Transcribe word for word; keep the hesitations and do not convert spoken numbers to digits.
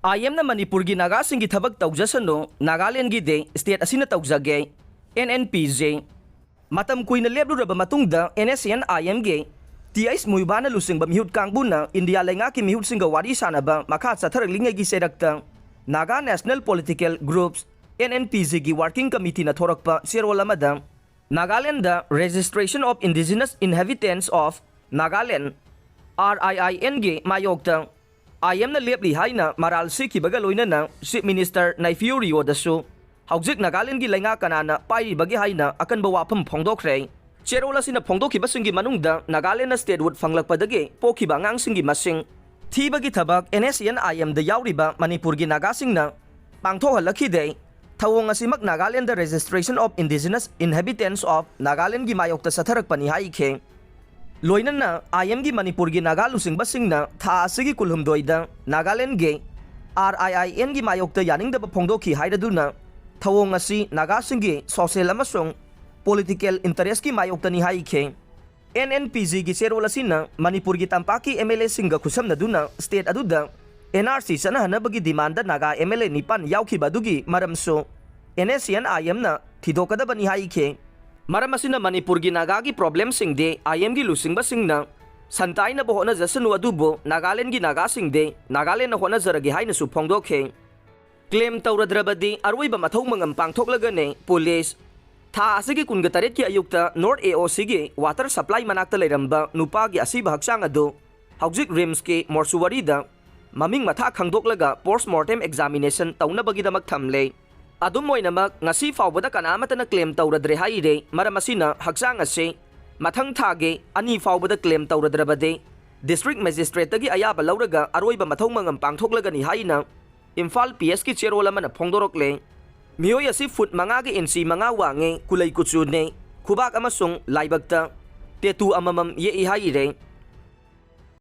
ꯑꯥꯏ ꯑꯦꯝꯅ ꯃꯅꯤꯄꯨꯔꯒꯤ ꯅꯥꯒꯥꯁꯤꯡꯒꯤ ꯊꯕꯛ ꯇꯧꯖꯁꯅꯨ, ꯅꯥꯒꯥꯂꯦꯟꯒꯤꯗꯤ ꯁ꯭ꯇꯦꯠ ꯑꯁꯤꯅ ꯇꯧꯖꯒꯦ, ꯑꯦꯟ ꯑꯦꯟ ꯄꯤ ꯖꯤ꯫ ꯃꯇꯝ ꯀꯨꯏꯅ ꯂꯦꯞꯂꯨꯔꯕ ꯃꯇꯨꯡꯗ ꯑꯦꯟ ꯑꯦꯁ ꯑꯦꯟ ꯑꯥꯏ ꯑꯦꯝꯒꯤ ꯇꯤ ꯑꯩꯆ ꯃꯨꯏꯕꯥꯅ ꯂꯨꯆꯤꯡꯕ ꯃꯤꯍꯨꯠ ꯀꯥꯡꯕꯨꯅ ꯏꯟꯗꯤꯌꯥ ꯂꯩꯉꯥꯛꯀꯤ ꯃꯤꯍꯨꯠꯁꯤꯡꯒ ꯋꯥꯔꯤ ꯁꯥꯅꯕ ꯃꯈꯥ ꯆꯠꯊꯔꯛꯂꯤꯉꯩꯒꯤ ꯆꯩꯔꯛꯇ Naga National Political Groups, N N P G, ꯒꯤ ꯋꯥꯔꯀꯤꯡ ꯀꯃꯤꯇꯤꯅ ꯊꯣꯔꯛꯄ ꯆꯦꯔꯣꯜ ꯑꯃꯗ Nagaland Registration of Indigenous Inhabitants of Nagaland, R I I ꯑꯦꯟꯒꯤ ꯃꯥꯌꯣꯛꯇ ꯑꯥꯏ ꯑꯦꯝꯅ ꯂꯦꯞꯂꯤ ꯍꯥꯏꯅ ꯃꯔꯥꯜ ꯁꯤꯈꯤꯕꯒ ꯂꯣꯏꯅꯅ ꯆꯤꯐ ꯃꯤꯅꯤꯁꯇꯔ ꯅꯩꯐꯤꯌꯨ ꯔꯤꯑꯣꯗꯁꯨ ꯍꯧꯖꯤꯛ ꯅꯥꯒꯥꯂꯦꯟꯒꯤ ꯂꯩꯉꯥꯛ ꯀꯅꯥꯅ ꯄꯥꯏꯔꯤꯕꯒꯦ ꯍꯥꯏꯅ ꯑꯀꯟꯕ ꯋꯥꯐꯝ ꯐꯣꯡꯗꯣꯛꯈ꯭ꯔꯦ꯫ ꯆꯦꯔꯣꯜ ꯑꯁꯤꯅ ꯐꯣꯡꯗꯣꯛꯈꯤꯕꯁꯤꯡꯒꯤ ꯃꯅꯨꯡꯗ ꯅꯥꯒꯥꯂꯦꯟꯗ ꯁ꯭ꯇꯦꯠꯍꯨꯗ ꯐꯪꯂꯛꯄꯗꯒꯤ ꯄꯣꯛꯈꯤꯕ ꯑꯉꯥꯡꯁꯤꯡꯒꯤ ꯃꯁꯤꯡ ꯊꯤꯕꯒꯤ ꯊꯕꯛ ꯑꯦꯟ ꯑꯦꯁ ꯑꯦꯟ ꯑꯥꯏ ꯑꯦꯝꯗ ꯌꯥꯎꯔꯤꯕ ꯃꯅꯤꯄꯨꯔꯒꯤ ꯅꯥꯒꯥꯁꯤꯡꯅ ꯄꯥꯡꯊꯣꯛꯍꯜꯂꯛꯈꯤꯗꯦ꯫ ꯊꯧꯑꯣꯡ ꯑꯁꯤꯃꯛ Nagaland Registration of Indigenous Inhabitants of Nagalandꯒꯤ ꯃꯥꯌꯣꯛꯇ ꯆꯠꯊꯔꯛꯄꯅꯤ ꯍꯥꯏꯈꯤ꯫ ꯂꯣꯏꯅꯅ ꯑꯥꯏ ꯑꯦꯝꯒꯤ ꯃꯅꯤꯄꯨꯔꯒꯤ ꯅꯥꯒꯥ ꯂꯨꯆꯤꯡꯕꯁꯤꯡꯅ ꯊꯥ ꯑꯁꯤꯒꯤ ꯀꯨꯟꯍꯨꯝꯗꯣꯏꯗ ꯅꯥꯒꯥꯂꯦꯟꯗꯒꯤ ꯑꯥꯔ ꯑꯥꯏ ꯑꯥꯏ ꯑꯦꯟꯒꯤ ꯃꯥꯌꯣꯛꯇ ꯌꯥꯅꯤꯡꯗꯕ ꯐꯣꯡꯗꯣꯛꯈꯤ ꯍꯥꯏꯔꯗꯨꯅ ꯊꯧꯑꯣꯡ ꯑꯁꯤ ꯅꯥꯒꯥꯁꯤꯡꯒꯤ ꯁꯣꯁꯤꯌꯦꯜ ꯑꯃꯁꯨꯡ ꯄꯣꯂꯤꯇꯤꯀꯦꯜ ꯏꯟꯇꯔꯦꯁꯀꯤ ꯃꯥꯌꯣꯛꯇꯅꯤ ꯍꯥꯏꯈꯤ꯫ ꯑꯦꯟ ꯑꯦꯟ ꯄꯤ ꯖꯤꯒꯤ ꯆꯦꯔꯣꯜ ꯑꯁꯤꯅ ꯃꯅꯤꯄꯨꯔꯒꯤ ꯇꯝꯄꯥꯛꯀꯤ ꯑꯦꯝ ꯑꯦꯜ ꯑꯦꯁꯤꯡꯒ ꯈꯨꯠꯁꯝꯅꯗꯨꯅ ꯁ꯭ꯇꯦꯠ ꯑꯗꯨꯗ ꯑꯦꯟ ꯑꯥꯔ ꯁꯤ ꯆꯠꯅꯍꯟꯅꯕꯒꯤ demand Naga M L A ꯅꯤꯄꯥꯟ ꯌꯥꯎꯈꯤꯕ ꯑꯗꯨꯒꯤ ꯃꯔꯝꯁꯨ ꯑꯦꯟ ꯑꯦꯁ ꯑꯦꯟ ꯑꯥꯏ ꯑꯦꯝꯅ ꯊꯤꯗꯣꯛꯀꯗꯕꯅꯤ ꯍꯥꯏꯈꯤ꯫ ꯃꯔꯝ ꯑꯁꯤꯅ ꯃꯅꯤꯄꯨꯔꯒꯤ ꯅꯥꯒꯥꯒꯤ ꯄ꯭ꯔꯣꯕ꯭ꯂꯦꯝꯁꯤꯡꯗꯤ ꯑꯥꯏ ꯑꯦꯝꯒꯤ ꯂꯨꯆꯤꯡꯕꯁꯤꯡꯅ ꯁꯟꯇꯥꯏꯅꯕ ꯍꯣꯠꯅꯖꯁꯅꯨ, ꯑꯗꯨꯕꯨ ꯅꯥꯒꯥꯂꯦꯟꯗꯒꯤ ꯅꯥꯒꯥꯁꯤꯡꯗꯤ ꯅꯥꯒꯥꯂꯦꯟꯗꯅ ꯍꯣꯠꯅꯖꯔꯒꯦ ꯍꯥꯏꯅꯁꯨ ꯐꯣꯡꯗꯣꯛꯈꯤ꯫ ꯀ꯭ꯂꯦꯝ ꯇꯧꯔꯗ꯭ꯔꯕꯗꯤ ꯑꯔꯣꯏꯕ ꯃꯊꯧ ꯃꯉꯝ ꯄꯥꯡꯊꯣꯛꯂꯒꯅꯤ꯫ ꯄꯨꯂꯤꯁ꯫ ꯊꯥ ꯑꯁꯤꯒꯤ ꯀꯨꯟꯒ ꯇꯔꯦꯠꯀꯤ ꯑꯌꯨꯛꯇ ꯅꯣꯔꯠ ꯑꯦ ꯑꯣ ꯁꯤꯒꯤ ꯋꯥꯇꯔ ꯁꯄ꯭ꯂꯥꯏ ꯃꯅꯥꯛꯇ ꯂꯩꯔꯝꯕ ꯅꯨꯄꯥꯒꯤ ꯑꯁꯤꯕ ꯍꯛꯆꯥꯡ ꯑꯗꯨ ꯍꯧꯖꯤꯛ ꯔꯤꯝꯁꯀꯤ ꯃꯣꯔꯆꯨꯋꯥꯔꯤꯗ ꯃꯃꯤꯡ ꯃꯊꯥ ꯈꯪꯗꯣꯛꯂꯒ ꯄꯣꯁꯃꯣꯔꯇꯦꯝ ꯑꯦꯛꯖꯥꯃꯤꯅꯦꯁꯟ ꯇꯧꯅꯕꯒꯤꯗꯃꯛ ꯊꯝꯂꯦ꯫ ꯑꯗꯨꯝ ꯑꯣꯏꯅꯃꯛ, ꯉꯁꯤ ꯐꯥꯎꯕꯗ ꯀꯅꯥ ꯑꯃꯠꯇꯅ ꯀ꯭ꯂꯦꯝ ꯇꯧꯔꯗ꯭ꯔꯦ ꯍꯥꯏꯔꯦ꯫ ꯃꯔꯝ ꯑꯁꯤꯅ ꯍꯛꯆꯥꯡ ꯑꯁꯤ ꯃꯊꯪ ꯊꯥꯒꯤ ꯑꯅꯤ ꯐꯥꯎꯕꯗ ꯀ꯭ꯂꯦꯝ ꯇꯧꯔꯗ꯭ꯔꯕꯗꯤ ꯗꯤꯁꯇ꯭ꯔꯤꯛ ꯃꯦꯖꯤꯁꯇ꯭ꯔꯦꯠꯇꯒꯤ ꯑꯌꯥꯕ ꯂꯧꯔꯒ ꯑꯔꯣꯏꯕ ꯃꯊꯧ ꯃꯉꯝ ꯄꯥꯡꯊꯣꯛꯂꯒꯅꯤ ꯍꯥꯏꯅ ꯏꯝꯐꯥꯜ ꯄꯤ ꯑꯦꯁꯀꯤ ꯆꯦꯔꯣꯜ ꯑꯃꯅ ꯐꯣꯡꯗꯣꯔꯛꯂꯦ꯫ ꯃꯤꯑꯣꯏ ꯑꯁꯤ ꯐꯨꯠ ꯃꯉꯥꯒ ꯏꯟꯆꯤ ꯃꯉꯥ ꯋꯥꯡꯉꯤ, ꯀꯨꯂꯩ ꯀꯨꯆꯨꯅꯤ, ꯈꯨꯕꯥꯛ ꯑꯃꯁꯨꯡ ꯂꯥꯏꯕꯛꯇ ꯇꯦꯇꯨ ꯑꯃꯃꯝ ꯌꯦꯛꯏ ꯍꯥꯏꯔꯦ꯫